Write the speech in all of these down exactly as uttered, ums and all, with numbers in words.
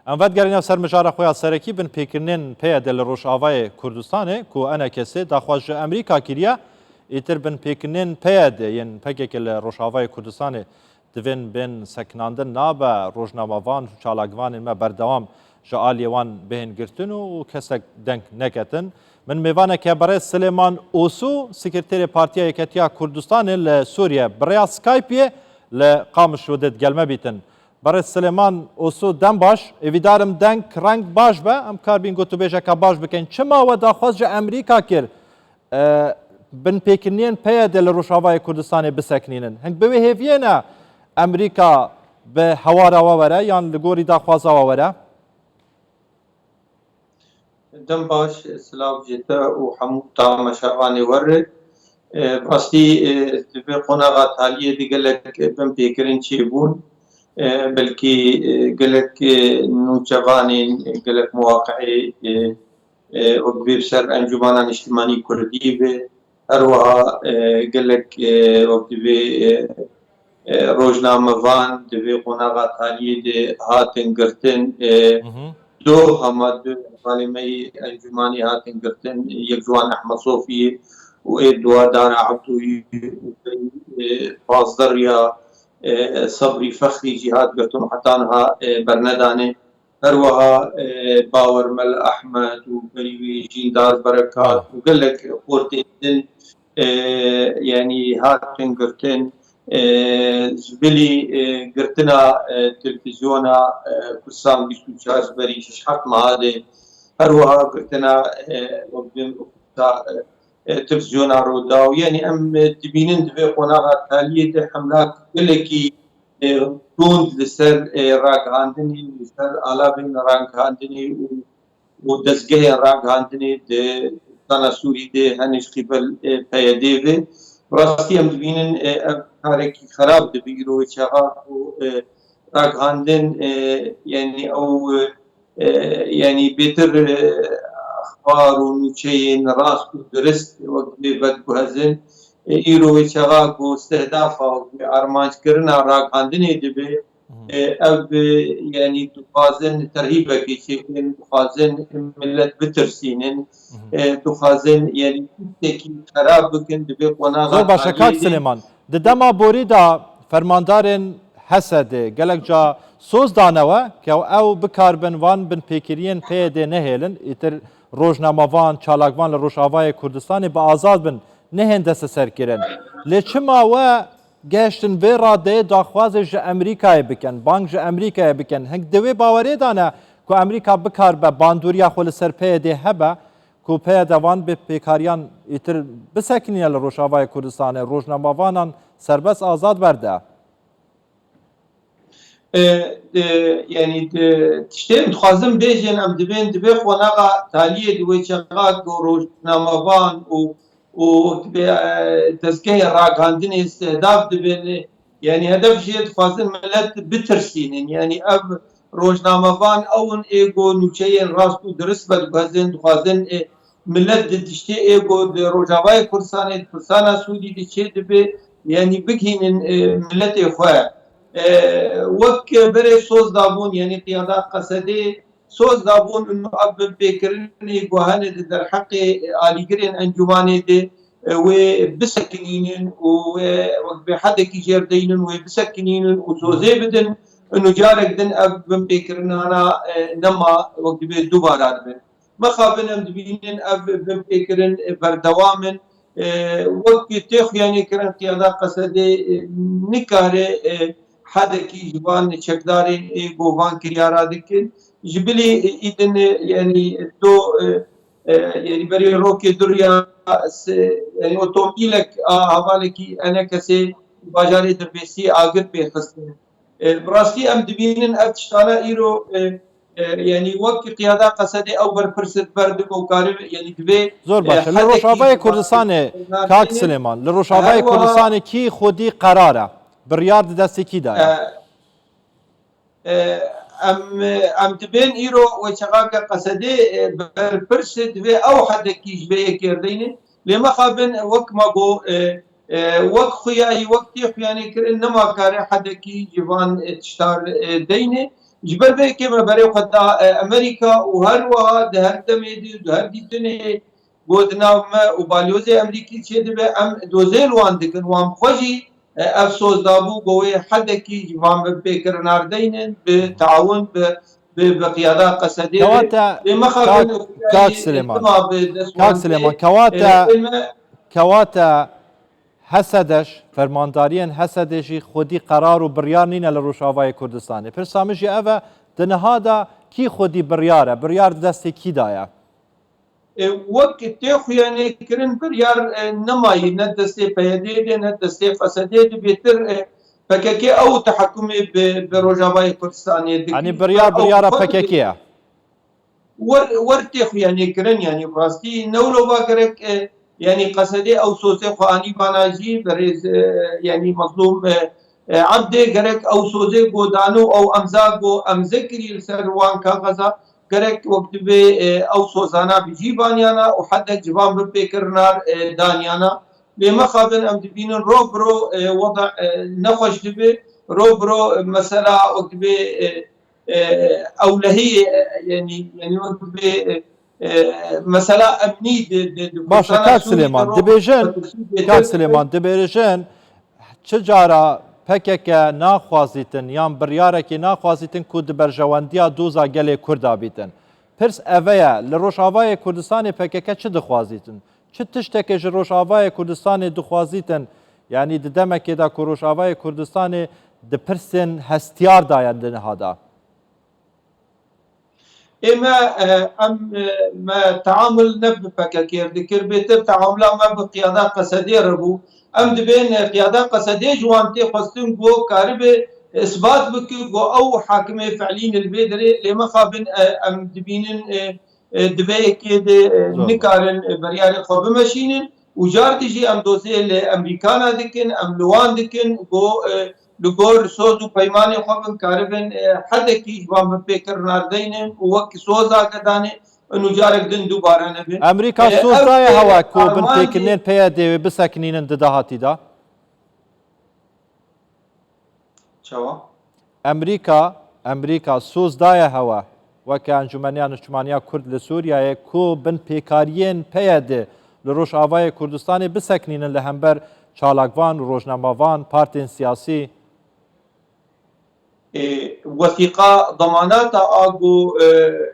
Em vedigerîne ser mijara xwe ya serekî, binpêkirinên P Y D li Rojavayê Kurdistanê ku E N K S daxwaz ji Amerîka kiriye, îtir binpêkirinên P Y D yên P K K li Rojavayê Kurdistanê divên bên sekinandin nabe, rojnamevan û çalakvanên me berdewam ji aliyê wan bihên girtin û kesek deng neketin. Min mêvanek e berêz Silêman Osu, Sekreterê Partiya Yeketiya Kurdistanê li Sûriye, bi rêya Skype'ê li Qamişlo dê digel me bîtin. Berêz Silêman Osu, dem baş. Hêvîdar im deng reng baş be, em karibîn gotûbêjeka baş bikin. Çima we daxwaz ji Amerîka kir, e, binpêkiriniyên P Y D li Rojavayê Kurdistanê bisekinînin? Hing bi wê hêviyê ne Amerîka bi hewara we were yan li gorî daxwaza we were? Dem baş, silav ji te û hemû tamaşevanê we re. E, bi rastî, e, di vê qonaxa taliyê de gelek binpêkirin çêbûn. E, belkî, e, gelek, e, nûçevanên, e, gelek muwaqi'ê, e, e, wek divê bi ser Encûmena Niştimanî Kurdî be. Her wiha, e, gelek, e, wek divê, e, e, rojnamevan di vê qonaxa taliyê de hatin girtin. E, Mhm. du hema du hevalê me yê encûmanê hatin girtin. Yek ji wan Ehmed Sofî ye û ê duwa Dara Ebdû ye û berî, e, pazdeh ya, e, Sebrî Fexrî jî hat girtin û heta niha, e, bernedane. Her wiha, e, Bawer Mel Ehmed û berî wî Jîndar Berekat Bale. û gelek xortên din, e, yanî hatin girtin. E, ji bilî, e, girtina, e, televîzyona, e, Kurdistan bîst û çar ji berî şeş heft meha de, her wiha girtina, e, wek bim, e, e, televîzyona Rûdaw. Yanî em, e, dibînin di vê qonaxa taliyê de hemla gelekî, e, tund li ser, e, ragihandinê, li ser alavên ragihandinê û, û dezgehên ragihandinê di Kurdistana Sûrî de hene ji qîbel, e, P Y D ve. Bi rastî em dibînin, e, ev karekî xerab dibe îro wê çaxa ku, e, ragihandin, e, yanî ew, e, e, yanî bêtir, e, axbar û nûçeyên rast û dirist wek divê vediguhezin. E, îro wê çaxa ku stehdafa wek divê armanckirina ragihandinê dibe, Mhm. e, ev, e, yanî dixwazin terhîbekê çêkin, dixwazin millet bitirsînin, Mhm. e, dixwazin yanî tiştekî xerab bikin, divê qonaxa Zor baş e, taliyê Kak de. Silêman. Di dema borî de fermandarên H S D'ê gelek ca soz dane we ke ew bikaribin van binpêkiriyên P Y D'ê nehêlin, îtir rojnamevan, çalakvan li Rojavayê Kurdistanê bi azad bin, nehên desteserkirin. Lê çima we gehiştin vê radeyê daxwazê ji Amerîkayê bikin, bang ji Amerîkayê bikin? Hing di wê bawerê de ne ku Amerîka bikaribe bandoriya xwe li ser P Y D'ê hebe, ku P Y D van bi pêkariyan îtir bisekinîne li Rojavayê Kurdistanê, rojnamevanan serbest azad berde. E, e, yanî, e, tiştê em dixwazin bêjin, em dibên, divê qonaxa taliyê di wê çaxa ku rojnamevan û, û divê, e, dezgehê ragihandinê stehdav dibin, e, yanî hedef jê dixwazin millet bitirsînin. Yanî ev rojnamevan ew in ê ku nûçeyên rast û dirist vediguhezin, dixwazin, e, millet di tiştê ê ku di Rojavayê Kurdistanê, di Kurdistana Sûrî de çê dibe, yanî bigihînin, e, milletê xwe. E, wek berê soz dabûn, yanî qiyada Qesedê soz dabûn, û ev binpêkirinê ku hene di derheqê alîgirên encûmanê de, e, wê bisekinînin û wê wek bê hedekî jêr deynin, wê bisekinînin û sozê bidin. Û carek din ev binpêkirinana, e, nema wek dibê dubara dibin. Mixabin em dibînin ev binpêkirin, e, berdewam in. E, wek tê xuyanê kirin qiyada Qesedê, e, nikare, e, hedekî ji van çekdarên ê ku van kiryara dikin. Ji bilî, e, îdin, e, yanî do, e, e, yanî berê rokê duriya se-, yanî otomobîlek a hevalekî E N K S'ê bajarê Dirbêsiyê agir pê xistin. E, bi rastî em dibînin ev tiştana îro, e, e, yanî wek qiyada Qesedê ew berpirs di ber dibe û karibe, yanî divê, Zor e, baş e. Li hedekî Rojavayê Kurdistanê, Kak Silêman, li Rojavayê Kurdistanê kî xwedî qerar e? Biryar di destê kî de ye? E, e, em, em dibên îro wê çaxa ke Qesedê, e, berpirs divê ew hedekî ji vê yekê re deyne. Lê mixabin wek ma got, e, e, wek xuyayî, wek tê xuyanê kirin, nema kare hedekî ji van, e, tiştar, e, deyne. Ji ber vê yekê me berê xwe da, e, Amerîka û her wiha di her demê de, di her dîtinê, got di nav me û balyozê Amerîkî çêdibe, em dozê li wan dikin, wan bi xwe jî, e, ev soz dabû, got wê hedekî ji van bi pêkirina re deynin, bi taawun, bi, bi, bi qiyada Qesedê re. Kewata, Lê mexabin kak, kak Silêman, dima bi dest kak wan Silêman, tê. Kewata, E, ê me kewata Hesedeş, fermandariyên Hesedê jî xwedî qerar û biryar nîne li Rojavayê Kurdistanê. Pirsa min jî ev e, di niha de kî xwedî biryar e? Biryar di destê kî de ye? E, wek tê xuyanê kirin biryar, e, nemayî, ne destê P Y D'ê de, ne destê Qesedê de, bêtir, e, P K K ew tehekumê bi, bi Rojavayê Kurdistanê dikin. Yanî biryar, biryara P K K ye. Wer, wer tê xuyanê kirin, yanî rastî newlo va gerek, e, yanî Qesedê ew sozê xwe anî vana jî berêz, e, yanî Mezlûm, e, e, Ebdê gerek ew sozê go dano ew emza go emze kirî li ser wan kaxeza, gerek wek divê, e, ew sozana bi cî baniyana û hedek civan bi pêkirina, e, daniyana. Lê mexabin em dibînin ro bi ro, e, weda, e, nexweş dibe, ro bi ro, e, mesela wek divê, e, e, ewlehiyê, e, yanî, yanî wek divê, e, e, mesela emnî di, di, di Baş e, Kurdistana kak Sûrî de Silêman, ro dibêjin, bi Tirkî bêtir kak dibe. Silêman, dibêjin, çi cara P K K naxwazîtin yan biryarekê naxwazîtin ku di berjewendiya doza gelê Kurda bîtin. Pirs eve ye, li Rojavayê Kurdistanê P K K çi dixwazîtin? Çi tiştekê ji Rojavayê Kurdistanê dixwazîtin? Yanî di demekê de ku Rojavayê Kurdistanê di pirsên hestiyar de ye di niha de. Ê me, e, em, e, me teamul ne bi P K K re dikir, bêtir teamula me bi qiyada Qesedê re bû. Em dibên, e, qiyada Qesedê ji wan tê xwestin ku karibe isbat bike ku ew hakimê fe'lî ne li vê derê, lê mexabin, e, em dibînin, e, e, di vê yekê de, e, Zor. nikarin, e, biryarê xwe bimeşînin û car dijî em dozê li Amerîkana dikin, em li wan dikin, ku, e, li gor soz û peymanê xwe bin karibin, e, hedekî ji van bi pêkirina re deynin û wek soza ke danê, û carek din dubare nebin. Amerîka E, soz ev, daye e, hewa ku bin armancê pêkirinên P Y D'ê wê bisekinînin di dahatî de? Çawa? Amerîka, Amerîka soz daye hewe weke Encûmeniya Niştimaniya Kurd li Sûriyeyê ku binpêkariyên P Y D li Rojavayê Kurdistanê bisekinînin li hember çalakvan, rojnamevan, partên siyasî. E, wesîqa demanata a ku, e,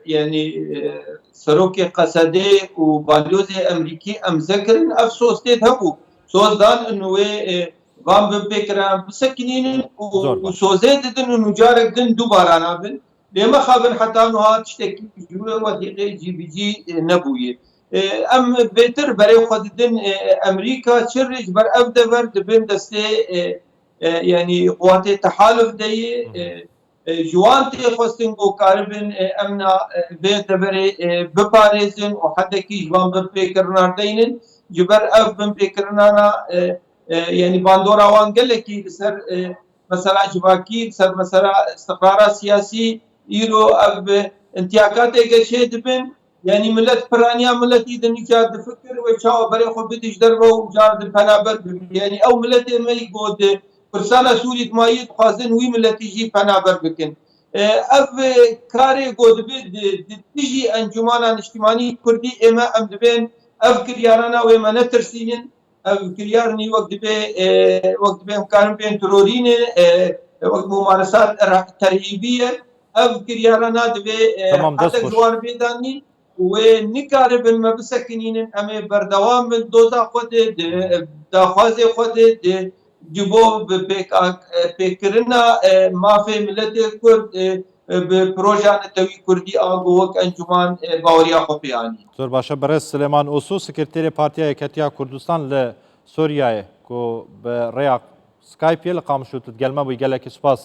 yanî, e, serokê Qesedê û balyozê Amerîkî emze kirin, ev soz tê de hebû. Soz dan û wê, e, van binpêkiran bisekinînin û, Zor û baş. sozê didin û carek din dubara nabin. Lê mexabin heta niha tiştekî ji wê wesîqê cî bi cî, e, nebûye. E, em bêtir berê xwe didin, e, Amerîka çi rê ji ber ev dever dibin destê, e, e, yanî quwatê tehaluf de ye, Hı hı. e, e, ji wan tê xwestin ku karibin, e, emna, e, vê deverê, e, biparêzin û hedekî ji van binpêkirina deynin. Ji ber ev binpêkirinana, e, e, yanî bandora wan gelekî li ser, e, mesela civakî, li ser mesela istiqrara siyasî, îro ev, e, intiyakatê ge çê dibin. Yanî milet piraniya miletî di nîka difikir wê çawa berê xwe bidî ji derve û car di penaber bibî. Yanî ew miletê me yî ku di Kurdistana Sûrî dimayî dixwazin wî miletî jî penaber bikin. E, ev, e, karê ku dibe di, di dijî Encûmana Niştimanî Kurdî ê me em dibên ev kiryarana wê me netirsînin. Ev kiryar nî wek dibe, e, wek dibe em karin bên terorî ne, e, wek mumaresat ra-, terhîbî ye. Ev kiryara nadibe, e, Tamam, dest hetek xweş. ji wan bêdanî û wê nikaribin me bisekinînin. Em ê berdewam bin doza xwe de, di daxwazê xwe de, di ji bo bi pêk-, e, pêkirina, e, mafê miletê Kurd, e, e, bi proja netewî Kurdî a ku wek encûman, e, baweriya xwe pê anî. Zor baş e, birêz Silêman Osu, Sekreterê Partiya Yeketiya Kurdistan li Sûriyeyê ku bi rêya Skype yê li Qamişlo tu digel me bûyî, gelekî spas